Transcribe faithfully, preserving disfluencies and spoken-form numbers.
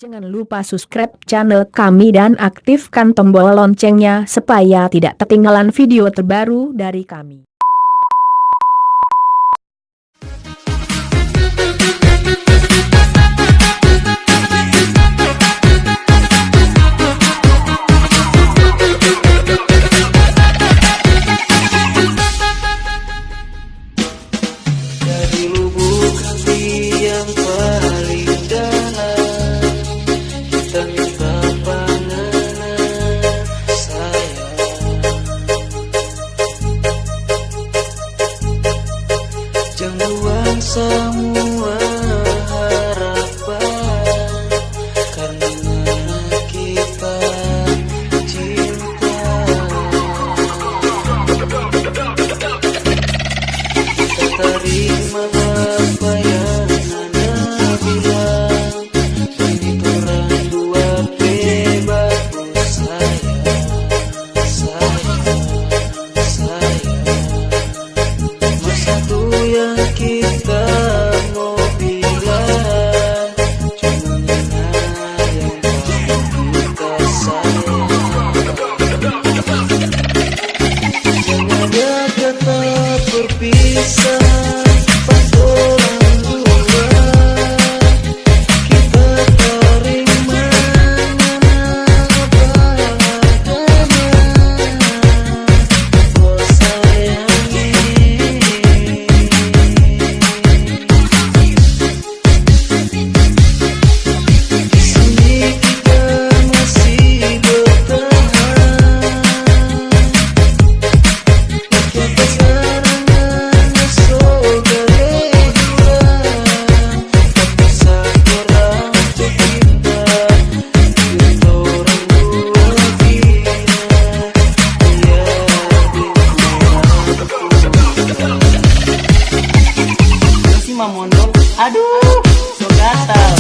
Jangan lupa subscribe channel kami dan aktifkan tombol loncengnya supaya tidak ketinggalan video terbaru dari kami. Dari lubuk hati yang paling dalam, kita minta pandangan, sayang. Jang buang samua harapan, karna kita cinta. Kita tarima apa yang Nana bilang, demi torang dua pe bagus, sayang, sayang, sayang. Mar satu yang kita mo bilang, cuma Nana yang tahu kita sayang. Jang ada kata berpisah pa torang dua. Kita tarima Nana apa adanya, oh sayang. Di sini kita masih bertahan. Kita sekarang hanya saudara dua, tapi satu orang tu cinta. Kita orang dua bilang, iya, di mana pun. Masih mamondong. Aduh, so gatal.